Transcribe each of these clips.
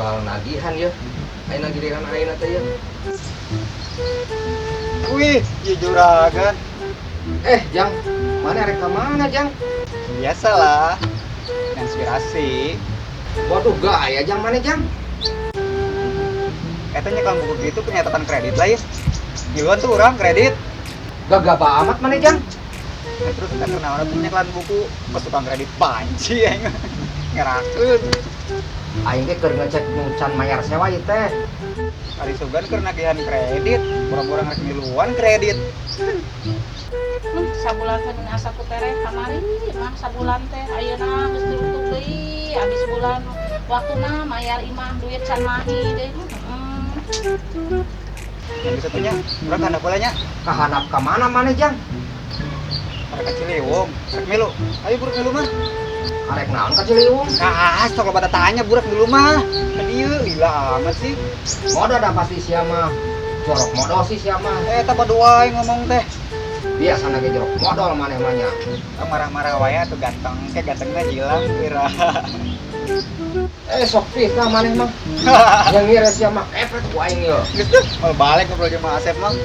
Jual nagihan ya. Ayeuna giliran ayeuna teh ya. Wih, ieu juragan. Jang, mana rek ka mana, Jang? Biasalah. Inspirasi. Waduh, gaya Jang mana, Jang? Eta nyekel buku gitu penyatatan kredit lah ya. Ngiluan tuh orang kredit. Gagah amat mana, Jang? Nah, terus kita kenalan tuh nyekelan buku ke tukang kredit panci aing. Ngerakeun. Aing ge keur ngecek nu can mayar sewa ieu teh. Ari sugan keur nagihan kredit, pura-pura ngerek ngiluan kredit. Sabulan teh asa ku tereh kamari mah sabulan teh ayeuna geus dirutuk deui abis bulan waktuna mayar imah duit can mahi deui. Yang bisa punya, urang kana heula nya. Kahanap ka mana maneh, Jang? Arek ka Ciliwung, rek milu. Ayo burak milu mah. Arek naon ka Ciliwung? Ah, sok loba tanya burak milu mah. Ka dieu gila amat sih. Modal dah pasti sia mah. Jorok modal sih sia mah. Eta padu wae ngomong teh. Biasana ge jorok modal maneh mah nya. Marah-marah wae atuh ganteng, ke gantengna hilang kira. Sok fitnah maneh mah. Yang ngira sia mah kepret ku aing ye. Geus tuh, mau balik ngobrol jeung Mang Asep mah.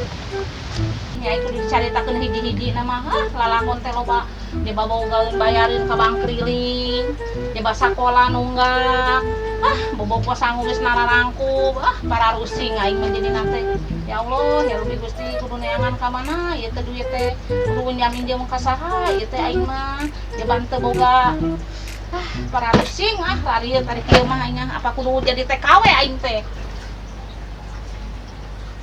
Nya kudu dicaritakeun hiji-hiji na mah, hah, lalakon teh loba dibabogaeun bayarin ka bank keliling, jeba sakola nunggak. Ah, bobogo sangu geus nararangkub, ah pararusing aing mah jadi nate. Ya Allah, ya Rabbi Gusti kudu neangan ka mana ieu teh duit teh, kudu nyamin-jamin ka saha ieu teh aing mah, jeba teu boga. Ah, pararusing ah rarieu tadi kieu mah aing ah, apa kudu jadi TKW aing teh.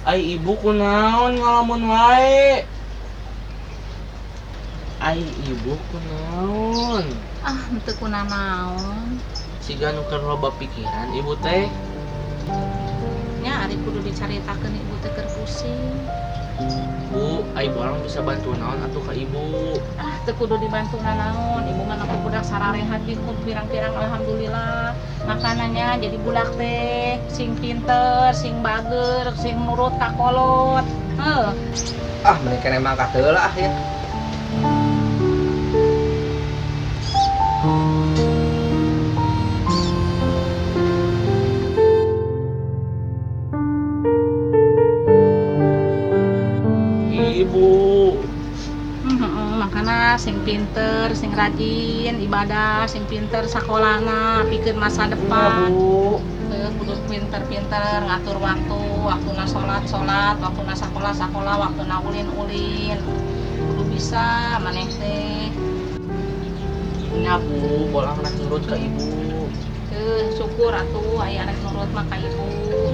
Ai ibu kunaon ngalamun wae. Ai ibu kunaon. Ah, henteu kunanaon. Siga nu keur loba pikiran ibu teh. Nya ari kudu dicaritakeun ibu teh keur pusing. Bu, ai bolang bisa bantu naon atuh ka ibu? Ah, teu kudu dibantu nanaon. Ibu mah nempo budak sararehat di pirang-pirang alhamdulillah. Makanannya jadi budak teh sing pinter, sing bager, sing nurut ka kolot. Heuh. Ah, mending keneh mangkat heula ah ya. Ibu. Makana sing pinter, sing rajin ibadah, sing pinter sakolana, pikeun masa depan. Iya, Bu. Heuh, kudu pinter-pinter ngatur waktu, waktuna salat salat, waktuna sakola sakola, waktuna ulin-ulin. Kudu bisa maneh teh. Nya Bu, bolang rek nurut ka ibu. Heuh, syukur atuh aya rek nurut mah ka ibu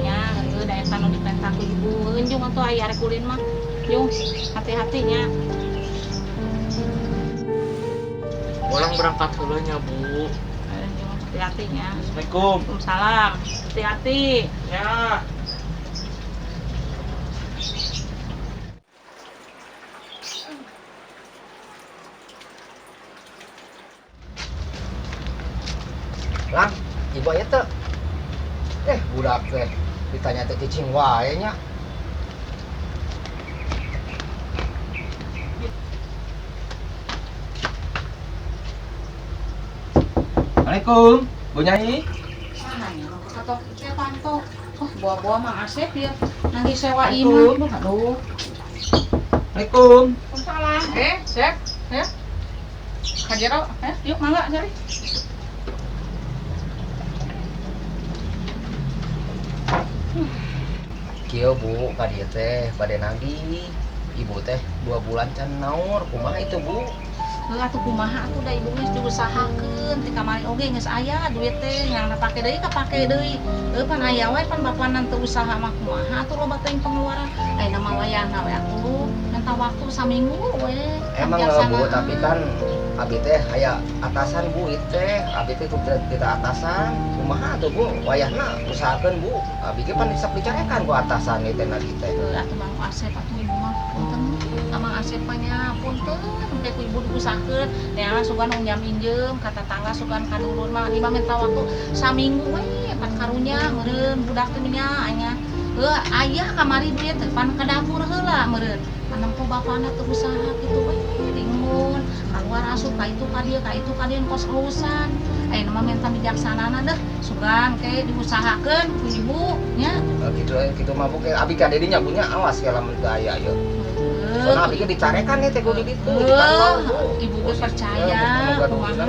nya, heuh da eta nu dipenta ku ibu. Heuh jung atuh aya rek ulin mah. Jung, hati-hati nya. Bolang berangkat heula nya, Bu. Jung, hati-hati nya. Assalamualaikum. Waalaikumsalam. Hati-hati. Ya. Lang, ibu aya teu? Budak teh ditanya teh cicing wae nya. Assalamualaikum, Bu Nyai. Mana nya panto. Oh, bawa-bawa Mang Asep ya. Nangis sewa imah. Aduh. Assalamualaikum. Waalaikumsalam. Sep. Ya. Kajero, yuk mangga cari. Kieu Bu, ka dieu teh bade nagih. Ibu teh 2 bulan can naur, kumaha itu Bu? Heuh atuh kumaha atuh da ibu geus diusahakeun ti kamari oge geus aya duit teh yang dipake deui kapake deui. Heuh pan aya wae pan bapana teu usaha mah kumaha atuh loba teuing pengeluaran. Ayeuna mah wayahna we atuh minta waktu saminggu we. Emang Biasana. Bu, tapi kan abi teh aya atasan Bu ieu teh, abi teh kudu kita atasan. Kumaha atuh Bu, wayahna usahakeun Bu. Abi ge pan sok dicarekan ku atasan ieu teh nagih teh. Heuh atuh Mang Asep atuh ibu mah punten. Ka Mang Asep mah nya punten teh ku ibu diusahakeun. Neangan sugan unjam injem ka tetangga sugan ka dulur mah di mah minta waktu saminggu we pan karunya meureun budak teh nya anya. Heuh ayah kamari duit teh pan ka dapur heula meureun. Panempo bapana teu usaha kitu we ringun kaluar asup ka itu ka dieu ka itu ka dieu kos urusan. Ayeuna mah minta bijaksanana deh. Sugan ke diusahakeun ku ibu nya. Gitu gitu mah Bu abi ka dinya Bu nya awas ya lamun teu aya ieu. Soalna abi ge dicarekan nih teh ku di ditu di kantor Bu. Ibu ge percaya kumaha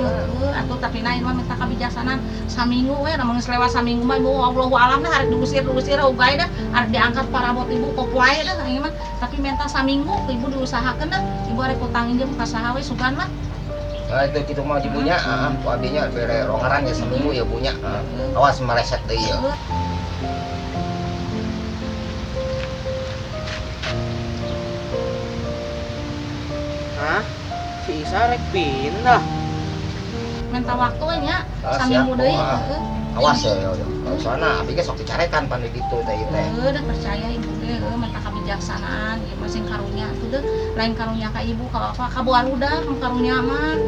atuh tapi na ieu mah minta kebijaksanaan saminggu we lamun geus lewat saminggu mah ibu Allahu alam dah arek diusir-usir ugae dah arek diangkat parabot ibu kok wae dah ieu mah tapi minta saminggu ibu diusahakeun dah ibu arek utang injem ka saha we sugan lah. Nah, itu kitu mah ibunya, ku abinya bere rongaran ya seminggu ya bunya. Awas meleset deui ya. Hah? Si Isa rek pindah. Minta waktu nya saminggu deui. Awas ya ya. Soalna abi ge sok dicarekan pan di ditu teh teh. Heuh, dah percaya ibu teh heuh minta kebijaksanaan ieu mah sing karunya atuh deuh lain karunya ka ibu ka bapak ka barudak karunya mah.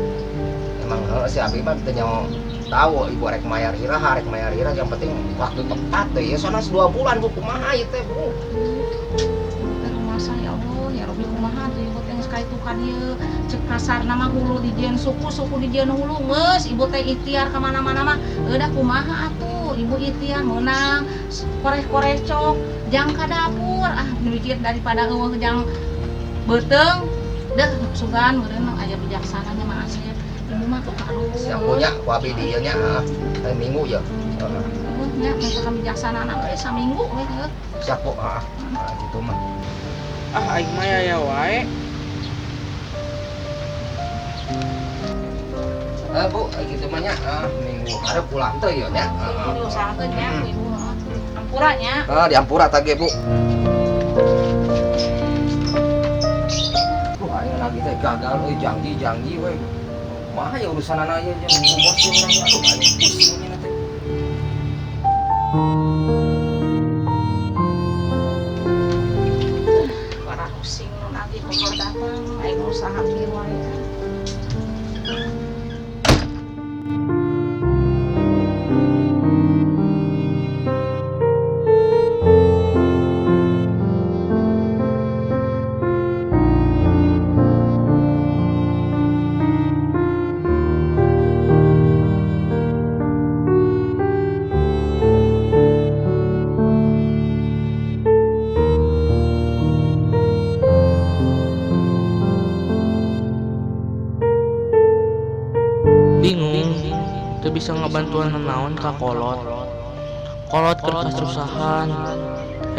Emang si abi mah teu nyaho tahu ibu rek mayar iraha rek mayar iraha yang penting waktu tepat teh ya soalna 2 bulan Bu kumaha ieu teh Bu. Masa ya Allah ya Rabbi kumaha tuh ibu teh geus kaitu ka dieu cek kasarna mah hulu dijieun suku suku dijieun hulu geus ibu teh ikhtiar ka mana-mana mah eueuh kumaha atuh ibu ikhtiar meunang koreh-koreh cok jang ka dapur ah mikir daripada eueuh jang beuteung deh sugan meureun aya bijaksananya mah asli ibu mah tuh aduh siap punya ku abi di ieu nya minggu ya nya minta kebijaksanaan we saminggu we siap Bu gitu mah. Ah aing mah ya wae. Bu, gitu mah nya minggu hareup pulang teh ieu nya. Ibu diusahakeun nya ku ibu. Ampura nya. Heeh, diampura tah ge, Bu. Aing lagi teh gagal euy janji-janji we. Kumaha ya urusanana ieu jeung bu bos ieu urang aduh aing pusing ieu teh. Para pusing nu nagih kotor datang, aing usaha kieu wae. Bingung teu bisa ngabantuan naon ka kolot. Kolot keur kasusahan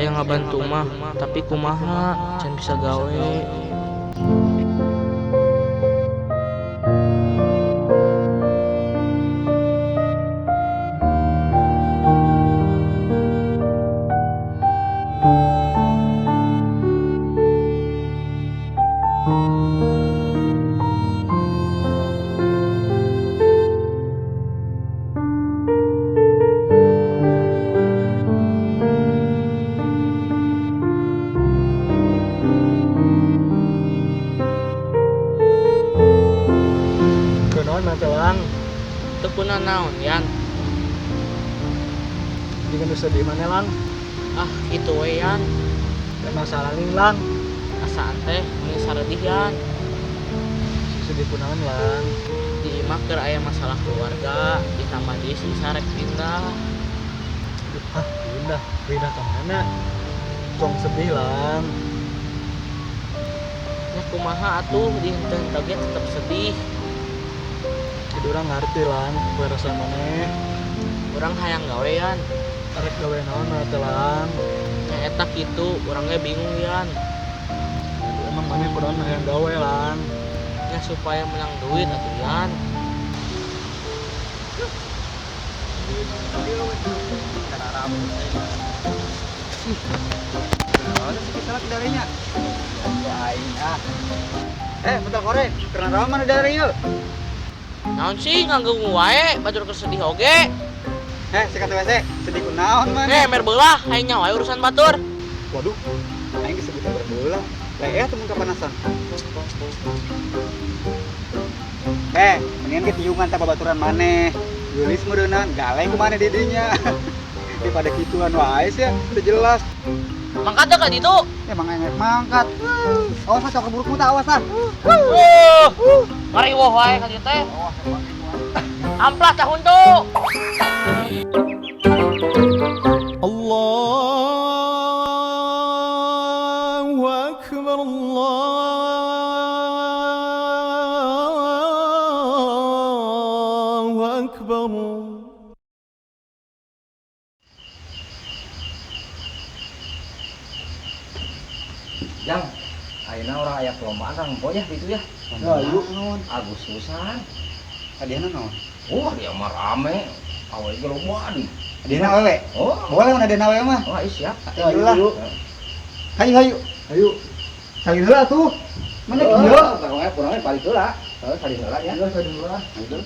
hayang ngabantu mah tapi kumaha can bisa gawe. Teu naon yan. Jika nu sedih mana lang? Ah kitu we yan. Teh masalah nih lang. Asaan teh meni saredih yan. Sedih kunaon lang? Di imah keur aya masalah keluarga, ditambah deui si Isa rek pindah. Hah, pindah? Pindah ke mana? Tong sedih lang. Nya kumaha atuh dihenteu-henteu ge tetep sedih. Jadi orang ngerti lang, kue rasa maneh. Urang hayang gawe yan. Arek gawe naon mah teh lang. Nya eta kitu, urang ge bingung yan. Emang maneh kunaon hayang gawe lang? Nya supaya menang duit atuh yan. Bentar korek, karena rawan mana dari yuk? Naon sih nganggung wae, batur kesedih oge. Sikat WC, sedih kunaon mana? Mer belah, aing nyawa urusan batur. Waduh, aing geus sebut berbelah. Leh, temen kepanasan. Mendingan ke tiungan teh babaturan maneh. Geulis meureunan, galeng kumaha didinya. Daripada kituan wae sih, udah jelas. Mangkat teh ka ditu? Emang enak mangkat. Awas ah, coklat burukmu tah, awas ah. Mari woh wae ka dieu teh. Awas, emang. Amplas tahun tuh. Allahu Akbar, Allahu Akbar. Jang, ayeuna urang aya perlombaan urang empo ya gitu ya. Ayo. Agustusan. Hadiahna naon? Wah, dia mah rame. Awe ge loba di. Hadiahna awewe. Oh, Boleh mun hadiahna awewe mah. wah, ih, siap. Ayo lah. Hayu hayu. Ayo. Salin heula tuh. Mana Oh, kieu? kurangnya balik heula. Heeh, salin heula ya. Salin heula. Ayo.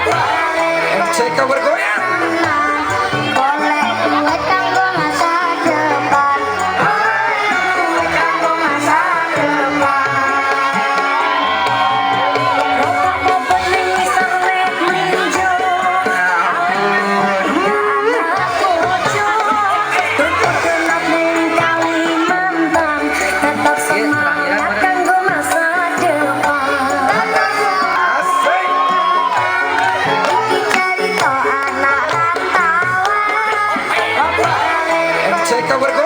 MCK bergoyang. Boleh duit kanggo masa depan. Duit kanggo masa depan. Rokok bobot ning isor nek minjo. Anak bojo. Tuku genap ning Kalimantan. Tetap semangat kanggo masa depan. Asik. Iki cerita anak rantauan. Opo arep MCK bergoyang.